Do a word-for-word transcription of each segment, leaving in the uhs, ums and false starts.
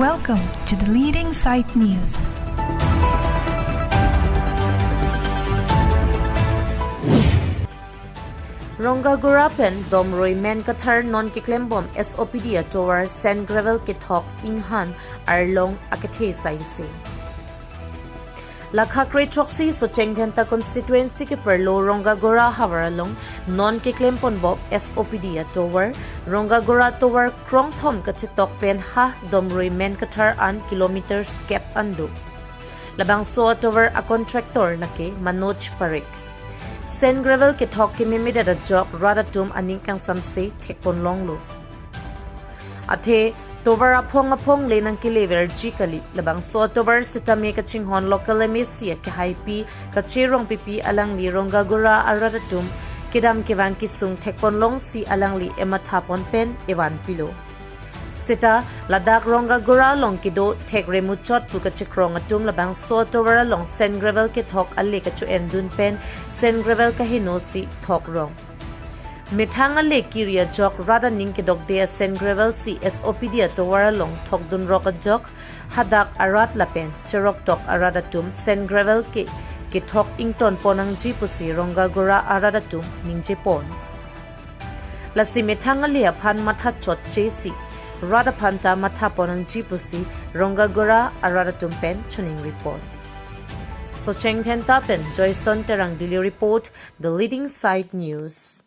Welcome to the leading site news. Rongagora pen Domrui Menkathar non keklembom S O P D atovar sand gravel kethok inghan arlong akethe saisi. Lakha kre throksi Socheng Dhenta constituency keparlo Rongagora havar along non keklem ponbom S O P D atovar, Rongagora tovar krongthom kachetok pen ha Domrui Menkathar an kilometer skep an do. Labangso atovar a contractor lake Manoj Parekh. Sand gravel kethok kememedet ajok rat atum aning kangsamse thekponlonglo. Athe tovar aphong aphong le nangkeleverji kali. Labangso atovar sitame kachinghon local M A C akehaipi Kache Rongpipi alangli Rongagora arat atum kedam kevang kesung thekponlongsi alangli ematha pon pen evan pilo. Sita ladak Rongagora along kedo thek remuchot pu kachekrong atum labangso atovar along sand gravel kethok ale kacho-endun pen sand gravel kahenosi thokrong. Methang ale kiri ajok rat aning kedokde a sand gravel si S O P D atovar along thokdunrok ajok hadak arat lapen cheroktok arat atum sand gravel ke kethok ington ponnangji pusi Rongagora arat atum ningje pon. Lasi methang ale aphan matha chotchesi rat aphan ta matha ponnangji pusi Rongagora arat atum pen choningri pon. Socheng Dhenta pen Joyson Terang Daily Report, the leading site news.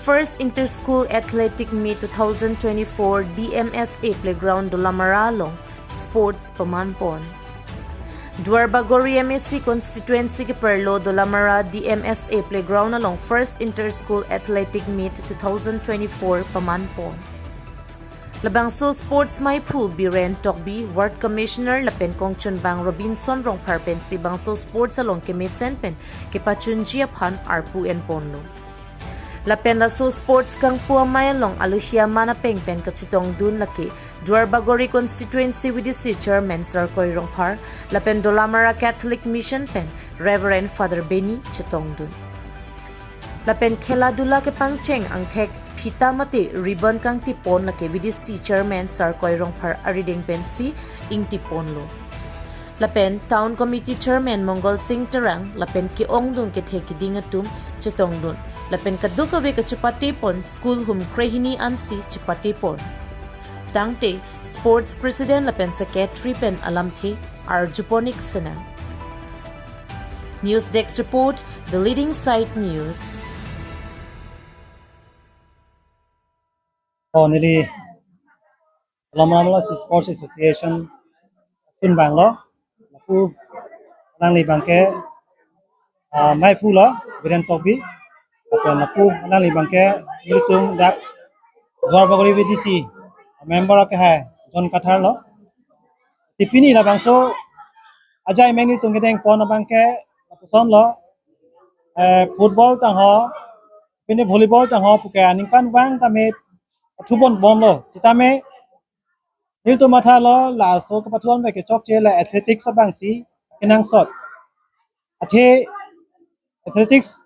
First Inter-School Athletic Meet two thousand twenty-four D M S A Playground Dolamara along sports paman pon. Duarbagori M A C constituency keparlo Dolamara D M S A Playground along First Inter-School Athletic Meet two thousand twenty-four paman pon. Labangso sports maiphu Biren Tokbi, Ward Commissioner lapen kongchunbang Robinson Rongphar pensi bangso sports along kemesen pen kepachunji aphan arpu en ponlo. Lapen laso sports kangpu amei along alusia mana peng pen kachetongdun lake Duarbagori Constituency V D C Chairman Sarkoi Rongphar lapen Dolamara Catholic Mission pen Reverend Father Beni chetongdun. Lapen khela dula kepangcheng angthek phita mate ribbon kangtipon lake V D C Chairman Sarkoi Rongphar arideng pensi ingtiponlo. Lapen Town Committee Chairman Mongol Singh Terang lapen ke-ongdung kethe kiding atum chetongdun. Lapen kadokave kachepatepon school hum krehini ansi chepatepon. Tangte Sports President lapen Secretary pen alamthe arjuponik senang. News Desk Report, the leading site news. Oh, neli Dolamara Sports Association chunbanglo. Lapu alangli abangke, ah, maiphu lo, Biren Tokbi. Lapen lapu alangli abangke nelitum dak Duarbagori V D C member akehai John Kathar lo. Ti pini labangso ajai meng nelitum kedeng pon abangke lapuson lo, eh, football tangho, pini volleyball tangho puke aningkanvang tame pathubom bomlo. Sitame nelitum mathalo laso kepathu an bai kechokche la athletics abangsi kenangsot. Athe athletics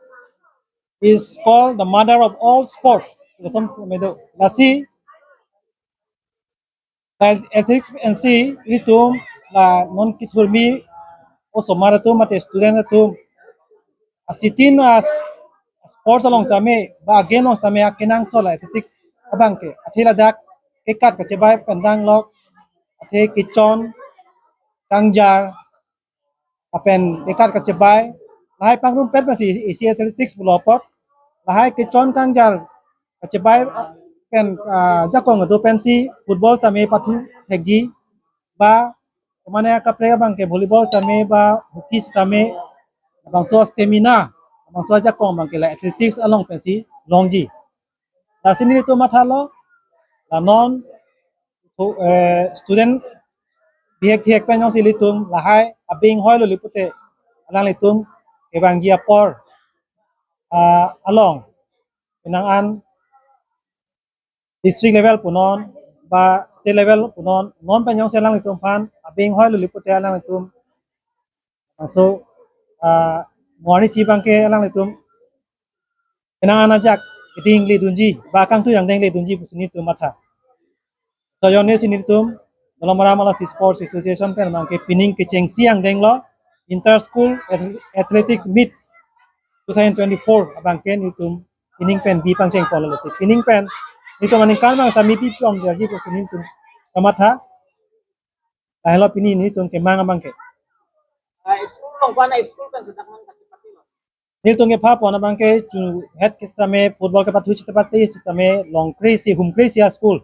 is called the mother of all sports. Lason medo lasi la athletics pensi nelitum la non kethurmi osomar atum mate student atum asitin a sports along tame ba game along tame akenangsot la athletics abangke. Athe ladak kekat kachebai pen danglok, athe kechon kangjar, lapen kekat kachebai, lahai pangrumpet pensi isi athletics pulo apot, lahai kechon kangjar kachebai pen, ah, ajakong kedo pensi football tame pathu thekji, ba mane akaprek abangke volleyball tame ba hockey tame, bangso stamina, bangso ajakong abangke la athletics along pensi longji. Lasi nelitum mathalo, la non, eh, student bihek thihek pen jongsi nelitum lahai abeng hoi lo pute alanglitum kevangji apor, ah, along penang an district level punon ba state level punon, non pen jongsi alanglitum aphan abeng hoi lo pute alanglitum. So, ah, mo arnisi abangke alanglitum Penang anajak keding le dunji, ba kangtui angdeng le dunji pusi nelitum matha. So jone si nelitum Dolamara Malasi Sports Association pen abangke pining kechengsi angdeng lo Inter School Ath- Athletics Meet two thousand twenty-four abangke nelitum pining pen bi pangcheng ponlo si. Pining pen nelitum aningkan bang sami pi pon verji pusi nelitum kamatha. Lahelo pini nelitum kemang abangke. Ah, school along pana school pen sedak mang kasi pati lo. Nelitum kepha pon abangke chu het ke sitame football kepathu sitame pati sitame long kre si hum kre si a-school.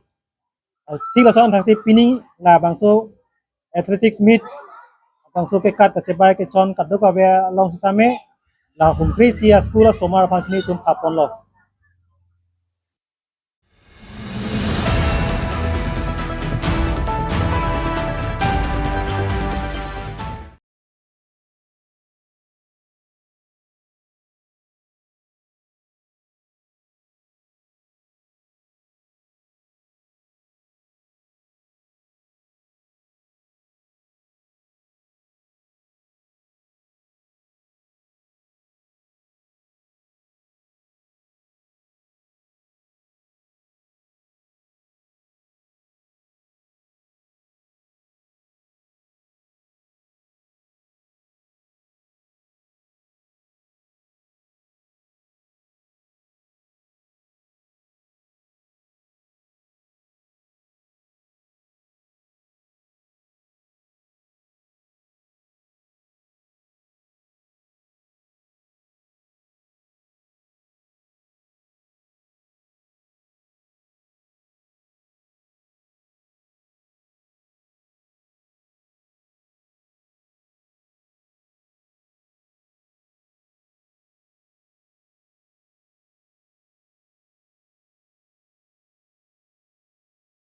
Ah, thik lason thak si pini labangso athletics meet bangso kekat kachebai kechon kadokave along sitame la hum kre si a-school asomar aphan si nelitum pha ponlo.